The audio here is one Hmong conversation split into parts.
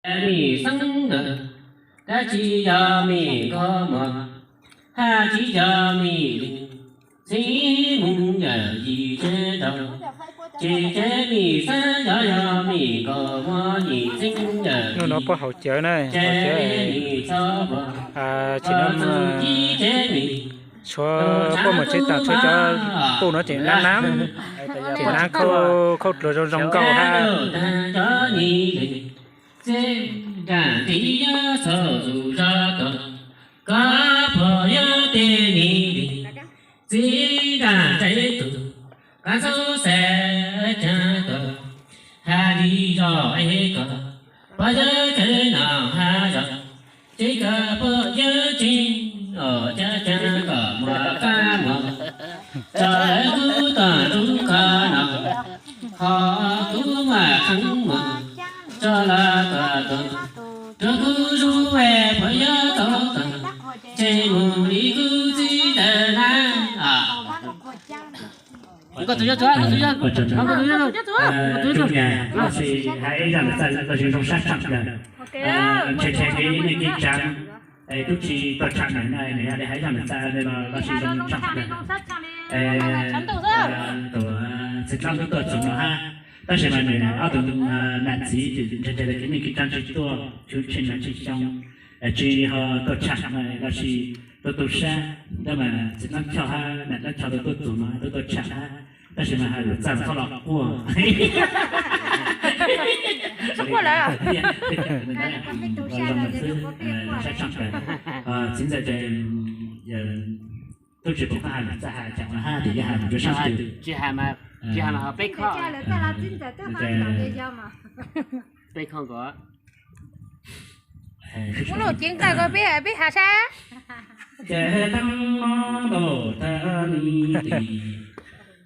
Mim xeeb ntawd, dab tsi yog mim nkauj mog, hab tsis yog mim li, txiv mus yawm yim tsev rau, tsis tsev mim xeeb yog yog mim nkauj mog, yim xeeb yawm. Hnub no puab haus cawv na, haus cawv, tsis no tshuav puab mus tsev taag tshuav cov puj no tseem nab nab, tseem nab khaub dluag zoo zoo nkauj hab. Txiv nraag ntiv yuav txhaum zus zog tod, koj pog yuav teb nis li. Txiv nraag teb tug, koj xub xav caag tod, hab li zog es koj pog yuav tsev nom hab zog, tsev koj pog yuav tsev nom, caag caag koj muab qab mog, tso kuv tog rub koj no, ho kuv muab qeeb mog, tso los koj tog, rua kuv zug es pog yuav tau tog, tsev mus li kuv txiv tawv na. Tub nyam, koj sim hais ib zag lus txaj koj zoo zoo sab tshaam kawg. Ntshe ntshe kev neej kev tsaav, tub tsi tuaj tsham nws na, nws yog li hais ib zag lus txaj los koj sim zoo tshaam kawg. Tus txiv dlaab tub tuaj txug no hab, tab sis mas nws ob tug nam txiv ntshe ntshe kev neej kev tsaav tsi tuaj, tshwm tshwm tshwm xyoo, tsi ho tuaj tsham no lossis tuaj tu sab, tab mas txiv dlaab choj hab nam dlaab choj tuaj txug no tuaj tuaj tsham hab, tab sis mas hais lus txaj txhob los quaj. Txiv ntxawm, tub tsis pum koj hais lus txaj has caag mas hab tes yog has mus rua sab twg. Tsis has mas, tsis has mas ho peb kho. Peb kho nkaus. Muab lub cev nqaa ko peb, peb has sab. Ces tag mob ntaus tag ni tis,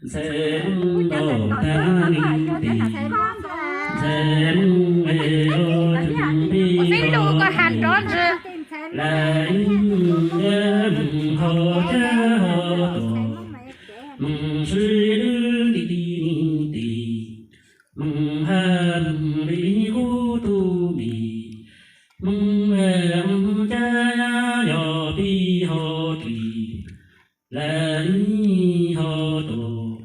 ntxhee ntaus tag ni tis, ntxhee es ua tug peb xeeb lus ko has nrov ntsws. Lawv mus hauv caj hauv tuam, mus sib lwb nti ni tis, mus ha mus li kub tug mis, mus ha mus cab yog pib hauv ris, lawv ib hauv tuam,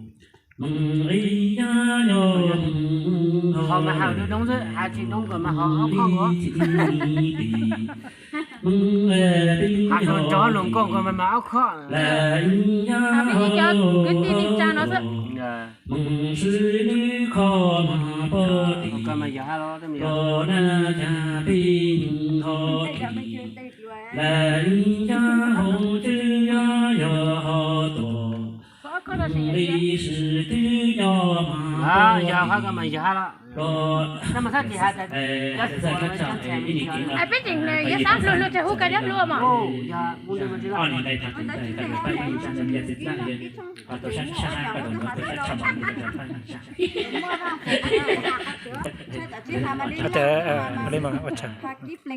mus li cab yog mus hauv ris, mus li txi ni tis, mus ha pib hauv ris, lawv ib hauv tuam, mus sib lwb kho mas pog tis, los na cas peb hauv ris, lawv ib cab hauv cwb yog hauv tuam, mus li sis twb nyob mas pog tis, los na. Peb tseem yuav xav hluas hluas tseg hu kav liab hluas mas.